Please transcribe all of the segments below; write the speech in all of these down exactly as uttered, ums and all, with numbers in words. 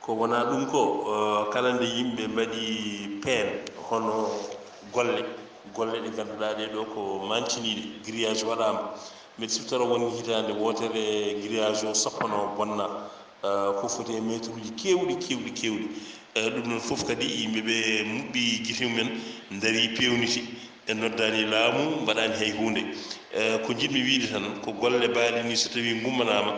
Ko wonaa ɗum ko, eh, kala nde yimɓe mbaɗi peen, hono golle, golle ɗe ngannduɗaa ɗee ɗoo ko maantiniiɗe, grillage waɗaama. Mbeɗa siftora won hitaande wootere grillage o soppanoo bonna, eh, ko foti e meetruuji keewɗi, keewɗi, keewɗi. Eh, ɗum ɗoon fof kadi yimɓe ɓe muɓɓi gite mumen, ndarii peewniti. En noddaani laamu, mbaɗaani hay huunde. Eh, ko njiɗmi wiyde tan, ko golle baaɗe nii so tawii ngummanaama,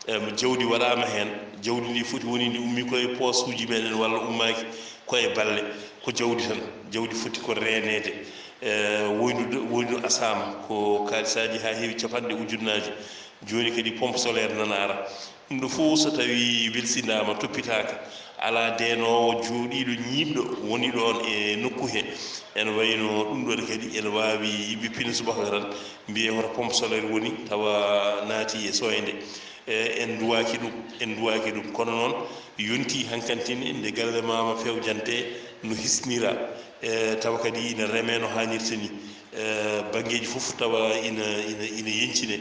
eh, jawdi waɗaama heen, jawdi ndi foti woni ndi ummii ko e posuuji meɗen walla ummaaki ko e balle, ko jawdi tan, jawdi foti ko reeneede. Eh, woynude, woynude asaama ko kaalisaaji haa heewi capanɗe ujunnaaji, jooni kadi pompe solaire nana ara. Ɗum ɗo fof so tawii welsindaama, toppitaaka, alaa deenoowo jooɗiiɗo ñiiɓɗo woni ɗoon e nokku he. Ene wayno ɗum ɗoon kadi ene waawi yimɓe pina subaka tan mbiyee hoto pompe solaire woni, tawa naati e sooynde. E, en nduwaaki ɗum, en nduwaaki ɗum. Kono noon yontii hankantine nde galle maama fewjante no hisnira, e, tawa kadi ina remee no haanirta ni. E, banngeeji fof tawa ina, ina, ina yeñcine.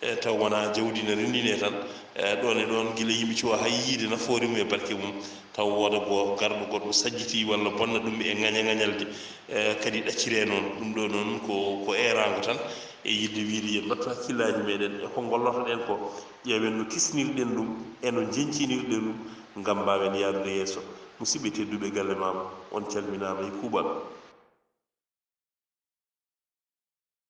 E, taw wonaa jawdi ne renndinee tan, e, ɗoon e ɗoon, gila yimɓe cuwa hay yiide nafoore mum e barke mum, taw wooda go garɗo goɗɗo sajjitii walla bonna ɗum e ŋaña-ŋañalde, e, kadi ɗacciree noon. Ɗum ɗo noon ko, ko eeraango tan, e yiɗde wiyde yo mbattu hakkillaaji meɗen e ko ngollotoɗen ko, ƴeewen no kisnirɗen ɗum e no njeñcinirɗen ɗum ngam mbaawen yaarude yeeso. Musidɓe tedduɓe, galle maama, on calminaama e kuuɓal.